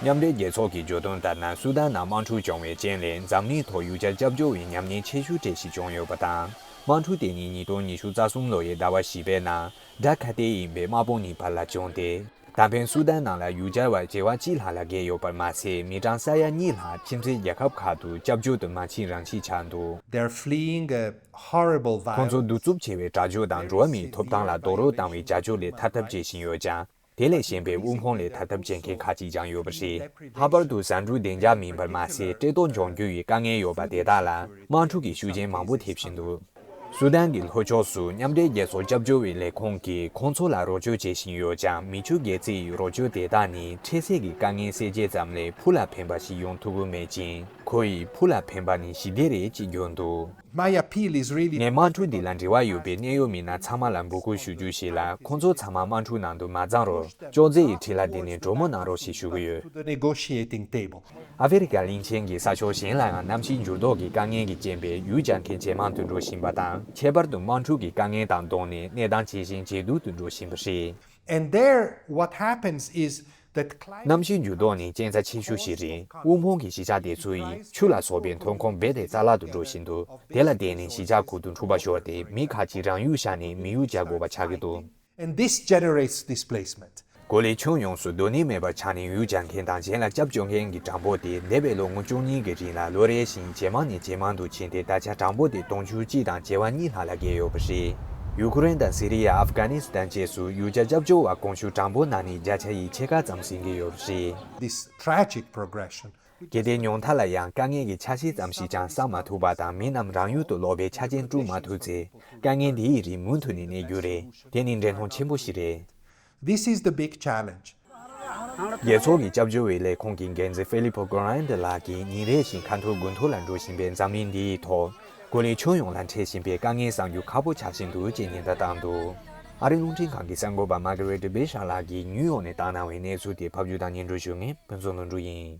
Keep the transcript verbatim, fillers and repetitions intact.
མཉམ་འབྲེལ་རྒྱལ་ཚོགས་ཀྱིས་བརྗོད་དོན་ལྟར་ན། སུ་དཱན་ནང་དམག་འཁྲུག་བྱུང་བའི་རྐྱེན་ལས་འཛམ་གླིང་ཐོག་ཡུལ་གྱར་སྐྱབས་བཅོལ་བའི་ཉམས་ཉེས་ཆེ་ཤོས་གྲས་ཤིག་བྱུང་ཡོད་པ་དང་། དམག་འཁྲུག་དེ་ནི་ཉིས་སྟོང་ཉི་ཤུ་རྩ་གསུམ་ལོ་ཡི་ཟླ་བ་བཞི་པའི་ནང་སྦྲ་ཁ་ཏའི་ཡིན་པའི་དམག་དཔུང་གཉིས་བར་ལ་བྱུང་སྟེ། ད་ཕན་སུ་དཱན་ནང་ལ་ཡུལ་གྱར་བ་བྱེ་བ་གཅིག་ལྷག་ལ་བརྒལ་ཡོད་པར་མ་ཟད། མི་གྲངས་ས་ཡ་གཉིས་ལྷག་ཁྱིམ་མཚེས་རྒྱལ་ཁབ་ཁག་ཏུ་སྐྱབས་བཅོལ་དུ་མ་ཕྱིན་རང་ཕྱིན་ཆགས་འདུག། They're fleeing a horrible violence. ཁོང་ཚོ་གདུག་རྩུབ་ཆེ་བའི་དྲག་སྤྱོད་དང་འགྲོ་བ་མིའི་ཐོབ་ཐང་ལ་རྡོག་རོལ་བཏང་བའི་བྱ་སྤྱོད་ལས་ཐར་ཐབས་བྱེད་བཞིན་ཡོད་ཀྱང་། དེ་ལས་གཞན་པའི་དབུལ་ཕོངས་ལས་ཐར་ཐབས་བྱེད་མཁན་ཁག་ཅིག་ཀྱང་ཡོད་པ་རེད། ལྷག་པར་དུ་ཟ་འབྲུ་བདེ་འཇགས་མིན་པར་མ་ཟད། བཀྲེས་ལྟོགས་འབྱུང་རྒྱུ་ཡི་དཀའ་ངལ་ཡོད་པ་དེ་དག་ལ་དམག་འཁྲུག་གི་ཤུགས་རྐྱེན་མང་པོ་ཐེབས་བཞིན་འདུག། སུ་དཱན་གྱི་ལྷོ་ཕྱོགས་སུ་མཉམ་འབྲེལ་རྒྱལ་ཚོགས་སྐྱབས་བཅོལ་བའི་ལས་ཁུངས་ཀྱིས་ཁོང་ཚོ་ལ་རོགས་སྐྱོར་བྱེད་བཞིན་ཡོད་ཀྱང་། མི་ཆོས་སྒེར་རྩིས་ཡི་རོགས་སྐྱོར་དེ་དག་ནི་འཕྲལ་སེལ་གྱི་དཀའ་ངལ་སེལ་རྒྱུ་ཙམ་ལས་ཕུགས་ལ་ཕན་པ་ཞིག་ཡོང་ཐུབ་ཀྱི་མེད་ཅིང་། ཁོ་ཡིས་ཕུགས་ལ་ཕན་པ་ནི་ཞི་བདེ་རེད་ཅེས་བརྗོད་འདུག། My appeal is really ངས་དམག་འཁྲུག་འདི་ལ་འབྲེལ་བ་ཡོད་པའི་གནད་ཡོད་མི་སྣ་ཚང་མ་ལ་འབོད་སྐུལ་ཞུ་རྒྱུ་ཞིག་ལ། ཁོང་ཚོ་ཚང་མ་དམག་འཁྲུག་ནང་དུ་མ་འཛེམས་རོགས། ཅོག་ཙེ་ཡི་འཁྲིས་ལ་བསྡད་ནས་གྲོས་མོལ་གནང་རོགས་ཞེས་ཞུ་གི་ཡོད། To the negotiating table. ཨ་ཧྥེ་རི་ཁ་གླིང་ཆེན་གྱི་ས་ཕྱོགས་གཞན་ལའང་གནམ་གཤིས་འགྱུར་ལྡོག་གི་དཀའ་ངལ་གྱི་རྐྱེན་པས་ཡུལ་གྱར་མཁན་ཇེ་མང་དུ་འགྲོ་བཞིན་པ་དང་། ཁྱད་པར་དུ་དམག་འཁྲུག་གི་དཀའ་ངལ་དང་བསྡོངས་ནས་གནས་སྟངས་ཇེ་ཞན་ཇེ་སྡུག་ཏུ་འགྲོ་བཞིན་པ་རེད། And there, what happens is that climate གནམ་གཤིས་འགྱུར་ལྡོག་ནི་རྐྱེན་རྩ་ཆེ་ཤོས་ཤིག་རེད། དབུལ་ཕོངས་ཀྱི་གཞིས་ཆགས་དེ་ཚོ་ཡིས་ཆུ་ལ་སོགས་པའི་ཐོན་ཁུངས་རྦད་དེ་རྩ་བརླག་ཏུ་འགྲོ་བཞིན་འདུག། དེ་ལ་བརྟེན་ནས་གཞིས་ཆགས་ཁུལ་དུ་འཁྲུག་པ་ཤོར་ཏེ། མི་ཁག་ཅིག་རང་ཡུལ་བཞག་ནས་མི་ཡུལ་གྱར་དགོས་པ་ཆགས་ཀྱི་འདུག། And this generates displacement. གོ་ལའི་ཁྱོན་ཡོངས་སུ་སྡོད་གནས་མེད་པར་ཆགས་ནས་ཡུལ་གྱར་མཁན་དང་གཞན་ལ་སྐྱབས་བཅོལ་མཁན་གྱི་གྲངས་འབོར་དེ་འདས་པའི་ལོ་ངོ་བཅུ་གཉིས་ཀྱི་རིང་ལ་ལོ་རེ་བཞིན་ཇེ་མང་ནས་ཇེ་མང་དུ་ཕྱིན་ཏེ། ད་ཆ་གྲངས་འབོར་དེ་དུང་ཕྱུར་གཅིག་དང་བྱེ་བ་གཉིས་ལྷག་ལ་བརྒལ་ཡོད་པ་རེད། ཡུ་ཁུ་རེན་དང་སི་རི་ཡ། ཨབ་གྷ་ནི་སི་ཐན་བཅས་སུ་ཡུལ་གྱར་སྐྱབས་བཅོལ་བ་གོང་ཞུ་གྲངས་འབོར་ནང་ནས་བརྒྱ་ཆ་ཡི་ཕྱེད་ཀ་ཙམ་ཟིན་གྱི་ཡོད་པ་རེད། This tragic progression. གལ་ཏེ་ཉུང་མཐའ་ལ་ཡང་དཀའ་ངལ་གྱི་ཆ་ཤས་ཙམ་ཞིག་ཀྱང་བསམ་མ་ཐུབ་པ་དང་། མི་རྣམས་རང་ཡུལ་དུ་ལོག་པའི་ཆ་རྐྱེན་བསྐྲུན་མ་ཐུབ་ཚེ། དཀའ་ངལ་འདི་ཡི་རིགས་མུ་མཐུད་ནས་གནས་རྒྱུ་རེད། དེ་ནི་འགྲན་སློང་ཆེན་པོ་ཞིག་རེད། This is the big challenge. རྒྱལ་ཚོགས་ཀྱི་སྐྱབས་བཅོལ་བའི་ལས་ཁུངས་ཀྱི་འགན་འཛིན་ཧྥི་ལི་པོ་གོ་རན་ཏི་ལགས་ཀྱིས་ཉིན་རེ་བཞིན་ཁ་འཐོར་དགུ་འཐོར་ལ་འགྲོ་བཞིན་པའི་འཛམ་གླིང་འདིའི་ཐོག་གོ་ལའི་ཁྱོན་ཡོངས་ལ་འཕྲད་བཞིན་པའི་དཀའ་ངལ་བསམ་རྒྱུ་ཁག་པོ་ཆགས་བཞིན་འདུག་ཅེས་ཉེན་བརྡ་བཏང་འདུག། ཨ་རིའི་རླུང་འཕྲིན་ཁང་གི་གསར་འགོད་པ་མ་ཀ་རེ་ཏི་བྷེ་ཤར་ལགས་ཀྱིས་ནིའུ་ཡོག་ནས་བཏང་གནང་བའི་གནས་ཚུལ་དེ་ཕབ་སྒྱུར་དང་སྙན་སྒྲོན་ཞུ་མཁན་ཕུན་ཚོགས་ལྷུན་གྲུབ་ཡིན།